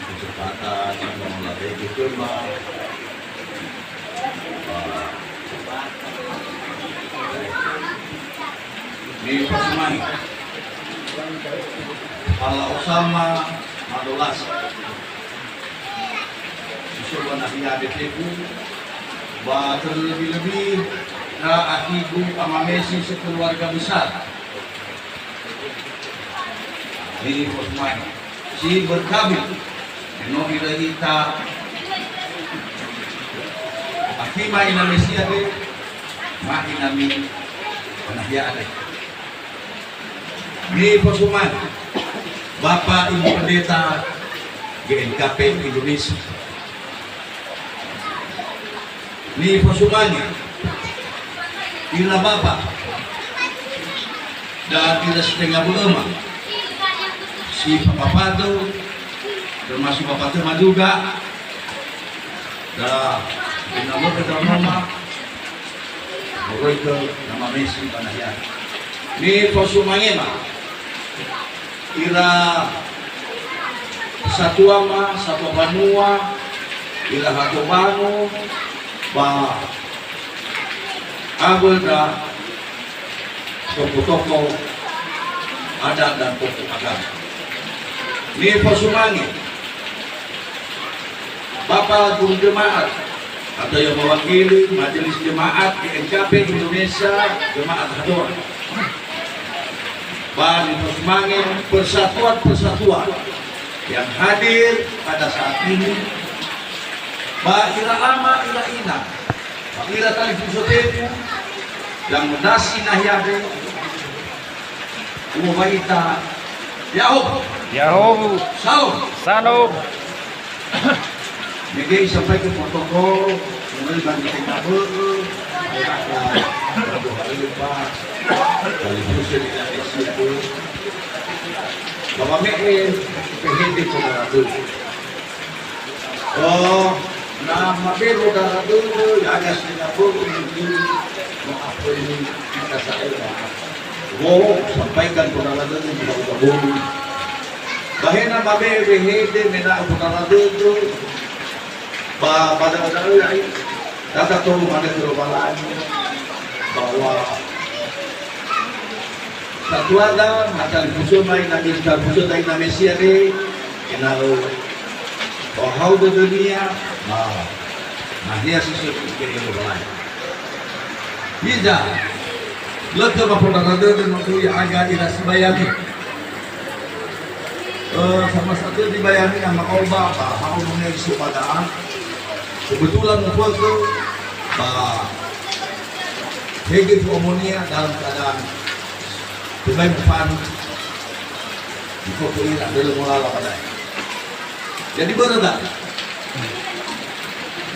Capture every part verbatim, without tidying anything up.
Kecepatan, mengolah bagi kembang. Nifosumange. Kepala Osama Madolasa. Susuba nahia B P U, ba terlebih-lebih na akhigu Ama Messi sekeluarga besar. Nifosumange. Si berkabut. No ira ita. Akhima ina Messi ade. Ma inami. Nahia ade. Nifosumange Bapak Ibu Pendeta G N K P Indonesia. Nifosumange ira Bapak dan ira si tenga bö'öma si fapapatö, termasuk Bapak Tema juga, da ina mö'ö danoma, Moroi khö Ama Messi ba nahia. Nifosumangema ira satuama, satua banua, ira hato banua, ba awö ndra tokoh-tokoh adat dan tokoh agama. Nifosumange Bapak Guru Jemaat atau yang mewakili Majelis Jemaat G N K P Indonesia, Jemaat Hadora. Ba nifosumange persatuan-persatuan yang hadir pada saat ini, ba ira ama, ira ina, ba ira talifusö fefu, yang medasi nahia ade, Uwa ita. Ya'ahowu. Ya'ahowu. Salam. Salam. Jadi sampai ke protokol, mulai bagi T K B, ya, ya, Pak. Dari Brussel, dari situ. Bapak Me'e, P H D, saudara tuh. Oh, na mabero dara dödö, ya, ada sehingga bö'ö ini, maaf ini, kita saya maaf. Wo, sampaikan saudara dödö juga udah bolu. Bahena mabe wehede mena saudara dödö, ba, pada ada ya, tata tolu mana ke Lowalangi, bahwa Satuada, na talifusöma ina Messi, talifusöda ina Messi ade, ena'ö ohau dödönia, ba nahia si sökhi ke Lowalangi. Hiza, lö tö mafondrara dödö no tui aga ira sibayami. Eh, sama satu dibayami ama oba, ba ha'u nonel sebadaan. Kebetulan mufökö, ba hege tu'omonia dalam keadaan tebai mufanu, mufökö ira, bölö molala ba da'e. Jadi börö da'ö.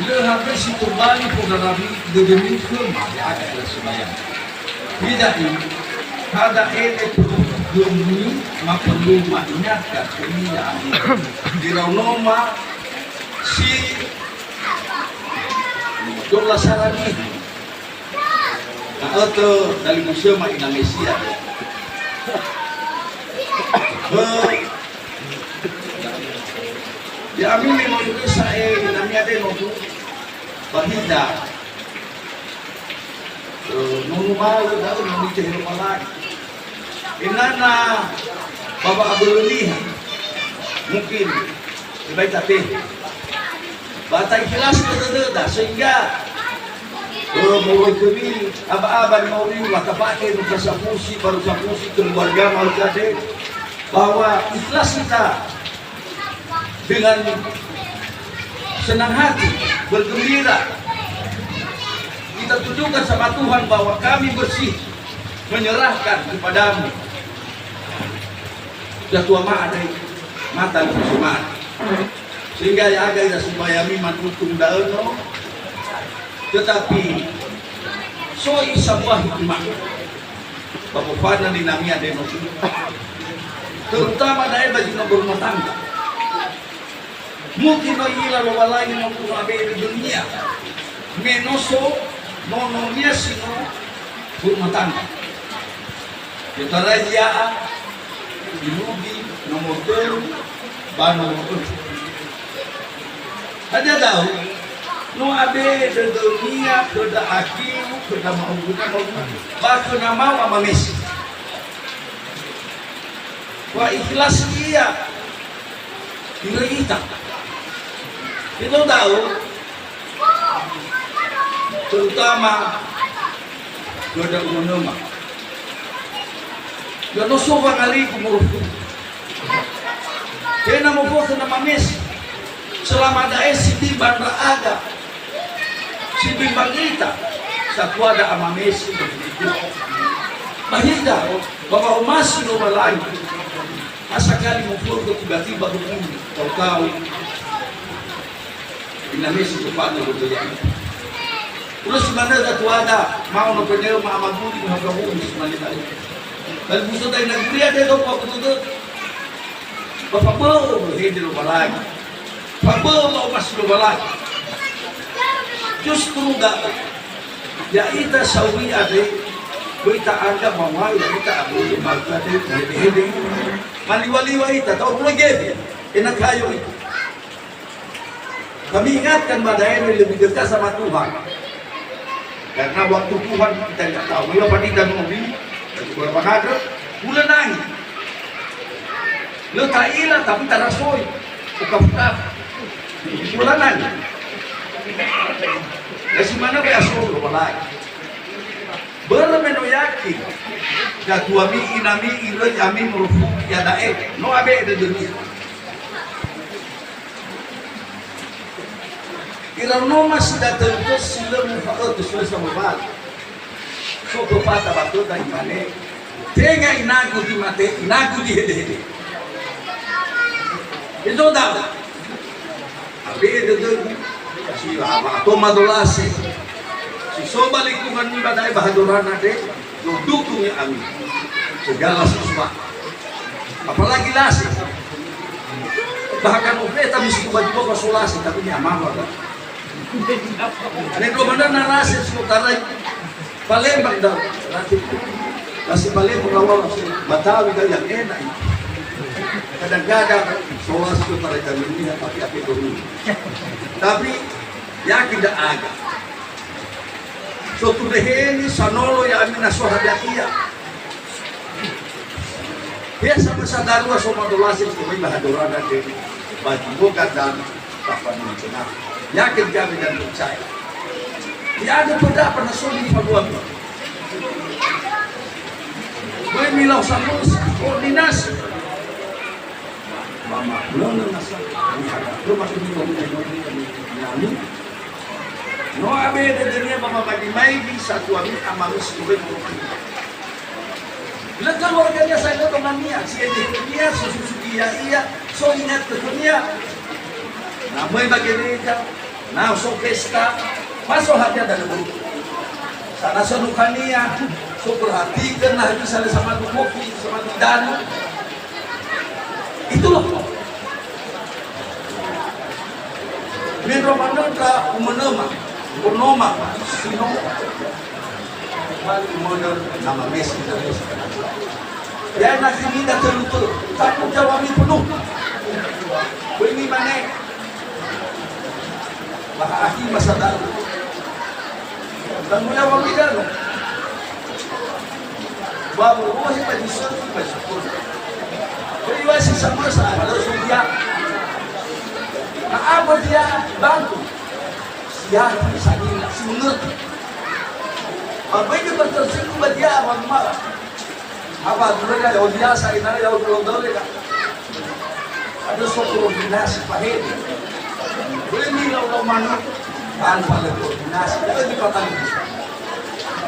Lö habe si tobali fondröra dödömi khöma, ya'aga ira sibayami. Hiza'i, hadia ere perlu gömi ma perlu ma ingatkan khömi ya'ami. Iraonoma si Dua belas hari. Na ötö dalifusöma ina Messi. He. Ya'ami me no Indonesia, eh, inami ade no tu. Ba hiza. Eh, no numalö da'ö no nitehö malai. Ena'ö ba wa'abölö niha. Mungkin, tebai tatehe. Ba ta'ikhilasi dödöda, sehingga, eh, moroi khömi, aba-aba ni mauri, maka pake, nukha safusi, baru safusi, keluarga, mau tade, bahwa ikhlas kita dengan senang hati, bergembira. Kita tunjukkan sama Tuhan bahwa kami bersih menyerahkan kepadamu. Datua ma'ade, mata lu ma'ade. Sehingga ya'aga ira sibayami manutun da'ö no, tetapi so isa buah hikmah. Ba fofana ninamia denotu. Terutama da'e ba zi no berumah tangga. Mungkin no i'ila Lowalangi no guna abe ira dödönia. Me no so nononia si no berumah tangga. Ya'otarai ya'a, irugi, Nomor tölu, ba nomor empat. Hadia da'ö? No abe'e dödönia khö ndra akhiu, khö ndra ma'uwu, ndra ma'uwu, ba khö namau amamese. Wa ikhlas ia iröi ita. Ito da'ö, terutama khö ndra umönöma. Ya no so wangaligu morofu. Tenga mofokhö na mamese. Selama da'e sitimba ndra'aga. Sitimba ita. Satuada amamese. Ba hiza, ba wa'omasi Lowalangi. Asakali mofokhö tiba-tiba hubungi. Tau-tau. Ina mesi tepatna goto ya. Terus mana satuada, mau no peneu ma amaguri ma gabung si mani tadi. Lalu musuh tadi naguri ada do pa betul. Bapak bau hede Lowalangi. Bapak bau mas Lowalangi. Justru da ya ita sauri ade, böi ta'anggap bahwa ya ita ade, maka ade, hede-hede. Maliwa-liwa ita, tau lagi. Enak kayu itu. Kami ingatkan ba da'e lebih dekat sama Tuhan. Karena waktu Tuhan kita nggak tahu. Mula pagi kita ngopi, lagi beberapa hari, mula nangis. Lö ta'ila, tapi tarasoi. Ukaf-ukaf. Mula nangis. Ya, si mana be asoro, walai. Börö me no yakin. Datuami, inami, iröi ami, morofuki, ya da'e. No abe'e dödömi. Ira no ma si datölutö si lö mufa'ötö soe samobali. So pepata ba töda imane, "Tenga inagu zi mate, inagu zi hede-hede." Ezo da. Abe'e dödögu, si wa-, wa'ato madolase. Si so ba lingkungan mi ba da'e ba hadorana de, no dukung ya ami. Segala sesuatu. Apalagi lase. Bahkan ofeta misi kuba di boko so lase, tapi ini amama, kan? Ada dua benar narasi, so tarai Palembang dah. Lase Palembang, lawan lase Betawi dah yang enak. Kadang-kadang so lase so tarai kami ini, tapi apa itu? Tapi yakin dah agak. So tuleheni sanolo ya'ami na so hadia ia. He samösa darua so madolase, si tohöi ba hadorana de, ba Jumbo Gadang, ba Padang Tengah. Yakin kami dan percaya. Tidak ada pendapat na so di Padua. Böi milau samösa, koordinasi. Ba ma'ökhö nasa, niha da'ö ba khömi, nami. No abe dödönia ba mamaigi-maigi satuami amami si uwe. Lö keluargania sa'ae lö dongania, si edekhönia, so susugi ya'ia, so ingat khönia. Na möi ba gereja, na so pesta, ma so hadia dalö. Sana so nukhania, so perhatikan na bisa le sama dumoki, sama didanu. Itulah. Mendro manö ndra umönöma, bonoma, sino. Bali umönö nama Messi, nama Messi. Ya, na khömi datölutö. Tanggung jawabmi penuh. Böi mimane. Ba ha'akhima sada'ö. Tanggung jawab mi danö. Ba wolohe ba zi sökhi ba zi khöra. Böi wasi samösa, ba lö so dia. Na apa dia bantu? Si yakin, si mengerti. Ba böi bertersiku ba dia, ba mara. Apa dulu ya, ya biasa, ina ya, ya, ya, ya. Ada so koordinasi pahede. Böi milau-lau manö tanpa ada koordinasi. Ada di kota ini.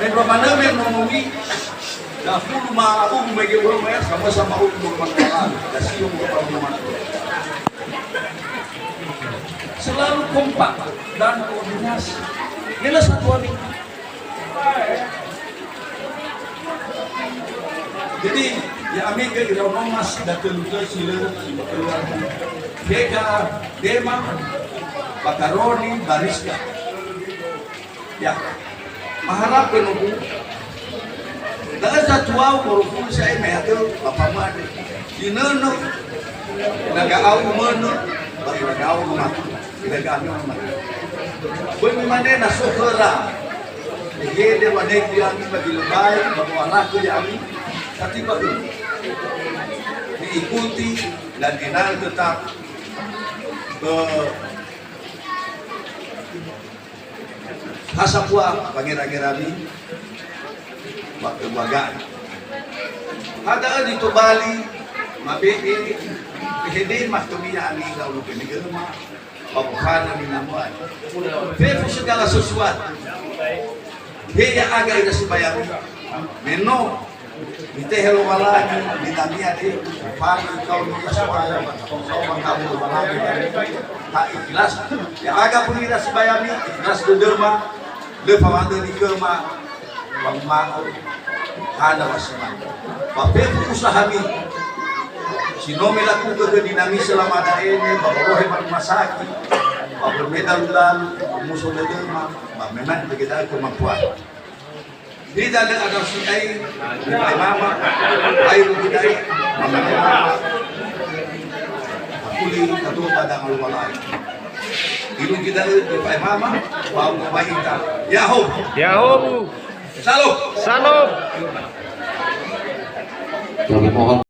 Mendro manö me ngomongi, dafulu ma ugu mege ulo ma ya, sama-sama ugu ma ya. Dasi ugu ma ya. Selalu kompak dan koordinasi. Inilah satuan ini. Jadi, ya'ami göi iraonoma si datölutö si lö si ba keluarga. Deka, Dema, Bakaroni, Bariska. Ya. Maharape no bu. Da'ö zatuau morofulu sa'ae me atö bapa made. Inönö Ina ga'au umönö, ba ina ga'au umatu. Ina ga'au umatu. Böi mimane na so khöra. Ehede wanegu ya'ami ba Gilebai, ba mo'arakö ya'ami, tapi ba khömi. Diikuti dan dina'ö tetap, eh, ha sambua wangera-ngerami, wa keluarga. Ha da'ö ditobali, mabe'e, ehede makhömi ya'ami, lau lupe nigöma, ba buhana minamuai. Fefu segala sesuatu. He ya'aga ira sibayami. Me no Mitehe Lowalangi, dinamia de, fali kau ni So'aya, kau makamu Lowalangi, ha ikhlas. Ya'aga pun ira sibayami, ikhlas dödöma, lö fawandö niköma, ba ma'ö, hana wasimanga. Ba fefu usahami, si no melakukan khö dinami selama da'e, ba bolohe ba rumah sakit, ba bermedalu-dalu, muso dödöma, ba memang begitu kemampuan. Hida lö ada si'ai, nifaemama, ai rugi da'i, mama mama. Akuli katu pada malu walai. Irugi da'i, nifaemama, bau mabai ita. Ya'ahowu. Ya'ahowu. Shalom. Shalom. Kami mohon